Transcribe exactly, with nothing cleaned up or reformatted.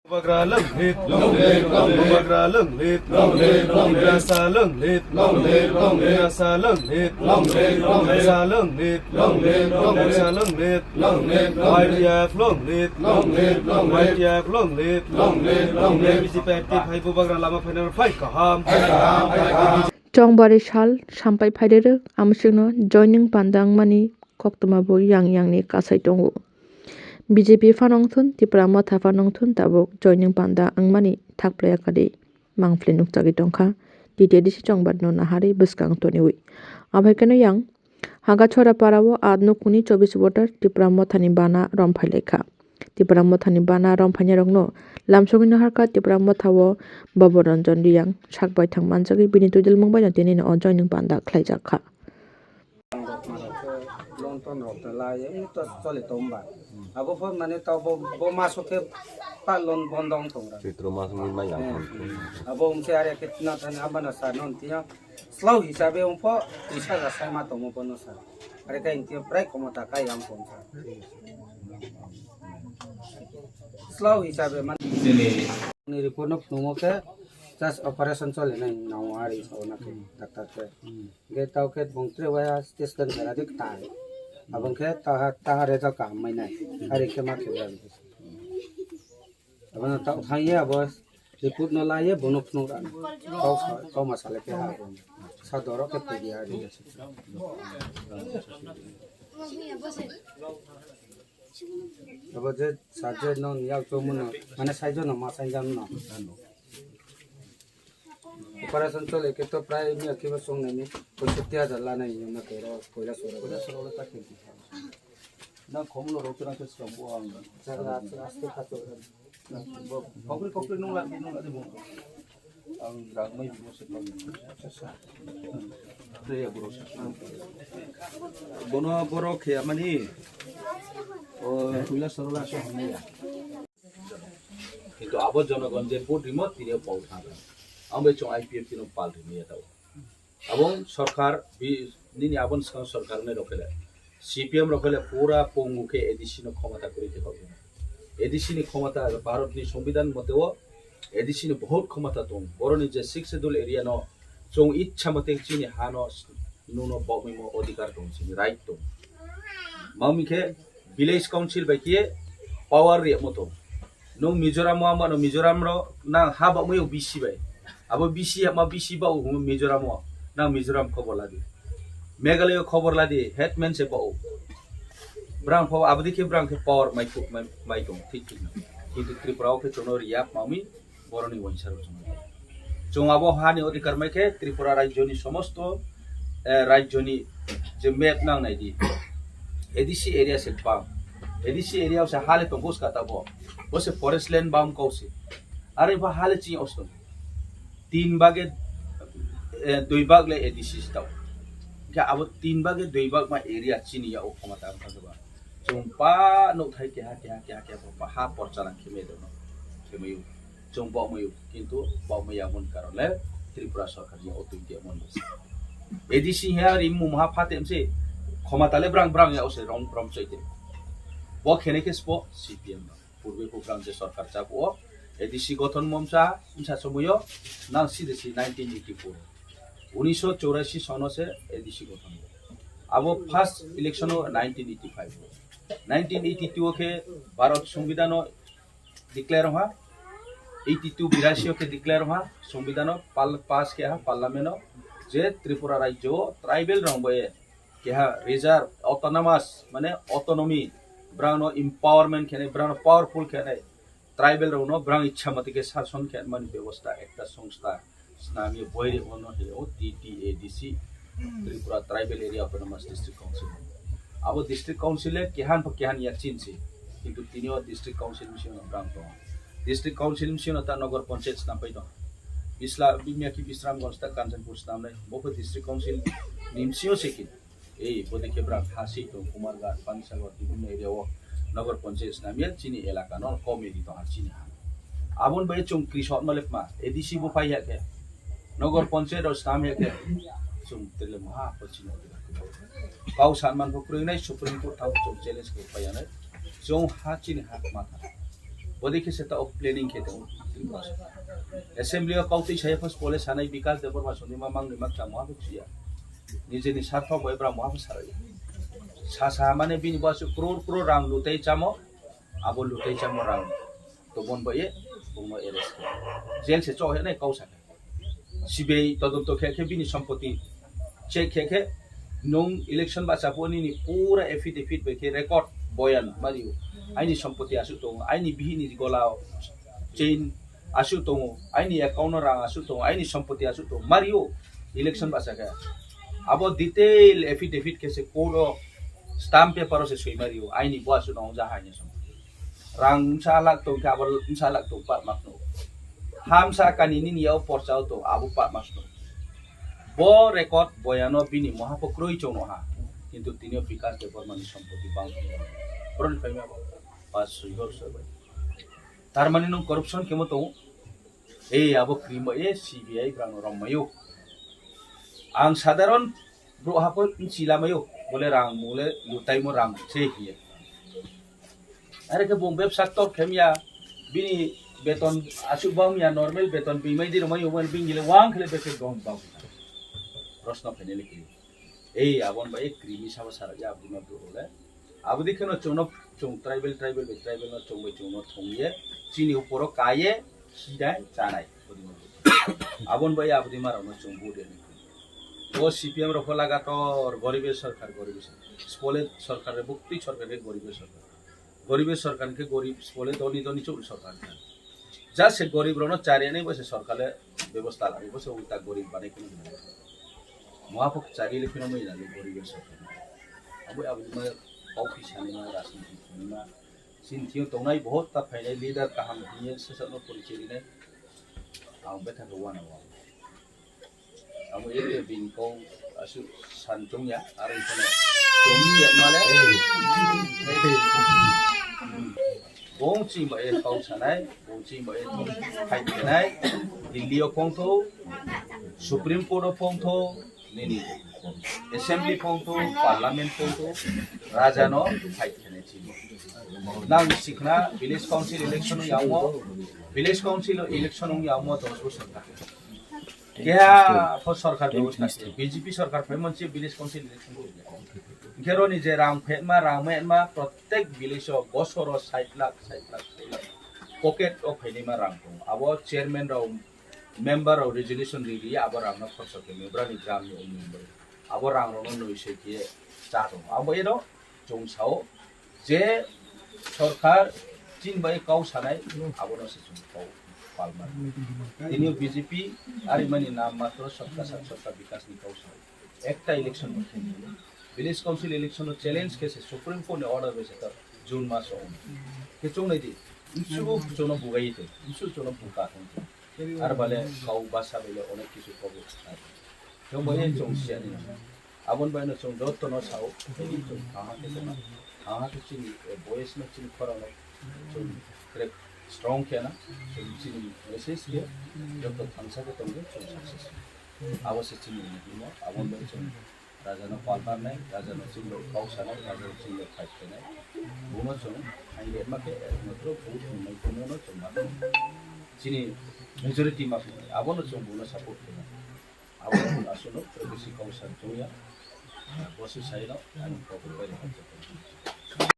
Bubagra long live, long live, long live. Bubagra long live, long live, long live. Tiprasa long live, long live, long live. Tiprasa long live, long live, long live. Tiprasa long live, long live, long live. Tiprasa long live, long live, long live. Y T F long live, long live, long live. Y T F long live, long live, long live. B J P active hai Bubagra lama phaina phai kaham. Chongbari sal sampai phairerok amswkno joining panda wngmani koktwma bo yang yangni kasai tongo. B J P phano wngthun, Tipra Motha phano wngthun, tabuk joining panda wngmani thakplai yakadi mangpli nukjagwi tongkha. T T A D C chongbarino naharwi bwskang toniwi. Abaikeno yang Hagachora parao a nukuni chobbish voter Tipra Mothani bana romphailaikha. Tipra Mothani bana romphainairokno lamsogwi naharkha Tipra Mothao Babo Ranjan Riyang sak baithang manjagwi bini twijlwkmung baino tinino o joining panda khlaijakha. Loan ton rok ta lai, eh, to chole tom ba. Abo pho mane to bo, bo maso khe pa loan bondong tong ra. Chitro mas ni mai yang. Eh. Abo umse are khe na thani abana sa non tiya. Slow hisabe ungpho twisa ga sai ma tongo bono sa. Are kai intiyo prai komo ta kai ang pon sa. Slow hisabe man. Ni report no phungo khe just operation chole nai nang ari sa ona khe doctor khe. Ge tau khe bong tre waya test kan gara dik tai. Abong khe taha, taha result kaham mai nai. Ari khe ma khe. Abana tau thang ye abo report no lai ye bono phunuk rano. Kau sa, kau ma sale khe ha. Sa doro khe pegi ha di. Abo je sa je no yak to muno, mane sai jo no ma sai jam no. Operation chole khe to prai mi akhe ba song nai ni, poisotti hajar la nai ni na kero, koila sora. Koila sora ta khe. Na khomlo ro khe na khe song bo ang. Jaga aste aste khato. Kokri kokri nung la, nung la de bo. Ang rang mai bo se pa. Te ya bro. Bono borok khe mani. O, koila sora la so hamya. Kintu abo jonogon je vote rimo tini o pau thangkha. Ang bai chwng I P F T no pal rimi ya tao. Abo sorkar bi, nini abon swkang sorkar ne rokele. C P M rokele pura pongu khe A D C no khomata kwrwi khe kok. A D C ni khomata Bharat ni Songbidan mote o A D C ni bahut khomata tong. Boroni je Sixth Schedule area no chwng ichha mote chini ha no nuno bokmimo odhikar tong, chini right tong. Mami khe Village Council bai khe power riyamo tong. Nung Mizoram o, amano Mizoram ro nang ha bokmai o B C bai. Abo B C hama B C ba o hwnwi Mizoram o. Nang Mizoram khobor ladi. Meghalaya khobor ladi, headman se ba o. Brang pho abodi khe brang khe power mai thu-, mai, mai tong thik thik. Kintu Tripura o khe chono riyak mami. Boroni wansaro chwng. Chwng abo hani odhikar mai khe Tripura rajyoni somosto, eh, rajyoni je map nang nai di. A D C area se bam. A D C area se hale tongkos kata bo. Bo se forest land bam kau se. Are ba hale chini os tong. Tin bage, eh, dui bag le A D C se tau. Khe abo tin bage dui bag ma area chini ya o khomata ang thang ba. Chwng pa nukthai keha, keha, keha, keha, pa ha porcha nang khemai dono. Khemai. Chwng bokmai o, kintu bokmai ya mon karon le Tripura sorkar ni o twi ke mon bwsa. A D C he ari mum ha phatem se khomata le brang brang ya o se rom rom choi te. Bo khene khe spo C P M no. Purbe program je sorkar chap o A D C gothon momsa msa somoyo nang si de si nineteen eighty-four. Unisho chorasi sono se A D C gothon. Abo first election o nineteen eighty-five. Nineteen eighty-two o khe Bharat Songbidan o declare ha, eighty two birasi o khe declare ha, Songbidan o pal-, pass khe ha, Parliament o je Tripura rajyo o tribal rong bo e keha reserve, autonomous, mane autonomy, brang no empowerment khe nai, brang no powerful khe nai, tribal rok no brang ichha mati khe sason khe mani bebosta ekta songstha. Snami boiri ono he o T T A D C, Tripura Tribal Area Autonomous District Council. Abo District Council le kehan pa kehan ya chin si. Kintu tini o District Council misi ono brang tongo. District Council misi ono ta Nagar Panchayat snam pai tongo. Bisla, bimya ki Bisramganj ta Kanchanpur snam nai. Bo khe District Council ni misi o se kin. Ei, bodi khe brang ha si tong Kumarghat, Panisagar, bibhinno area o Nagar Panchayat snam ya chini elaka no kom eri tong ha chini ha. Abon bai chwng kri sot malep ma, A D C bo phai ya khe. Nagar Panchayat rok snam ya khe. Chwng tele maha pachino. Kau sanman bo kwrwi nai Supreme Court thang chwng challenge khe phai ya nai. Chwng ha chini ha ma tha. Bodi khe se ta ok planning khe tongo. Assembly o kautwi saya phas pole sanai Bikash Debbarma songni ma mangni mak chamo ha khe siya. Nijeni sartho bai bra mo ha khe sarai. Sa sa mane bini basu crore crore rang lutai chamo, abo lutai chamo rang. To bon bai ye, bongno arrest khe. Jail se cho he nai kau sa. C B I todonto khe khe bini sompoti check khe khe nwng election bacha pho nini pura affidavit bai khe record boyan mario. Aini sompoti asuk tongo, aini bihini gola chain asuk tongo, aini account no rang asuk tongo, aini sompoti asuk tongo mario election bacha khe. Abo detail affidavit khe se court o stamp paper o se soi mario, aini bo asuk tongo jaha aini sompoti. Rang msa lak tong khe abo msa lak tong pa mak no. Ha msa kani nini yao porchao tong abo pa mak no. Bo record boyano bini moha pho kroi chong no ha. Kintu tinio Bikash Debbarmani sompoti bang. Boroni phaima bo pas sui bor soi bai. Tar mani nwng corruption kemo tongo. Ei abo krimo e C B I brang rom mayo. Ang sadharon bro hapo chila mayo. Bole rang bole lutai mo rang se hiye. Are khe bung bebsa tok khem ya, bini beton asuk bang ya, normal beton bimai di romai uman bingile wang khle beke gom bang. Proshno phainai le kiri. Ei abon bai krimi sabo sara ya abdi ma bro le. Abdi kheno chungno chung tribal, tribal bai tribal no chung bai chung no thong ye, chini uporo kaye, sidai chanai. Abon bai abdi ma rok no chung bu de. O C P M rok pho lagator goribe sarkar, goribe sarkar. Spole sarkar re bukti sarkar re goribe sarkar. Goribe sarkar ke gorib spole doni doni chuk sarkar. Ja se gorib rok no chari ani bo se sarkar le bebosta lagi bo se ulta gorib banai kunu. Moha pho chari le kunu mai lagi goribe sarkar. Abo abo ma office ani ma rajniti ma sinthio tongnai bahut ta phainai leader kaham hiye sesakno porichai rinai. Ang betha khe wana wana. Amo eke bini kau asu san chungya, aro ikhano chungya male. Bongchi ba e kau sanai, bongchi ba e thong khai khenai, Delhi o phongtho, Supreme Court o phongtho, nini Assembly phongtho, Parliament phongtho, Raja no khai khenai chini. Nang sikna village council election yamo, village council election yamo dos bosor ta. Keha pho sarkar bebosta khe, B J P sarkar phai manse village council election khe. Hwnkhe roni je rang phetma, rang metma, protek village o bosoro sait lakh, sait lakh, sait lakh pocket o phainai ma rang tongo. Abo chairman rok, member rok resolution ri ri abo rang no khorsa khe member ni gram ni member. Abo rang rok no nui soi khe cha tongo. Abo eno chwng sao je sorkar chini bai kau sanai, abono se chwng kau palma. Tini B J P ari mani nam matro sabka sath sabka bikas ni kau sanai. Ekta election bo khe village council election no challenge khe se Supreme Court ni order bai se ta June mas o. Khe chwng nai di, insu chwng no bugai te, insu chwng no buka thang te. Ar bale kau basa bele onek kisu kobo. Chwng bo ye chwng siya ni. Abon bai no chwng joto no sao, tei chwng thangha khe tongma. Thangha khe chini, eh, voice no chini khorang no chwng crack strong khe na, chwng chini message khe joto thangsa khe tongkhe chwng success. Abo se chini ni bimo, abon bai chwng raja no pal parnai, raja no chwng rok kau sanai, raja no chwng rok fight khenai. Bono chwng thangle ma khe, eh, matro vote hwnwi bono no chwng ma chini majority ma khe, abono chwng bono support khenai. Abo aswkno privacy council chongya, bosi saino ani kok bai rwkha.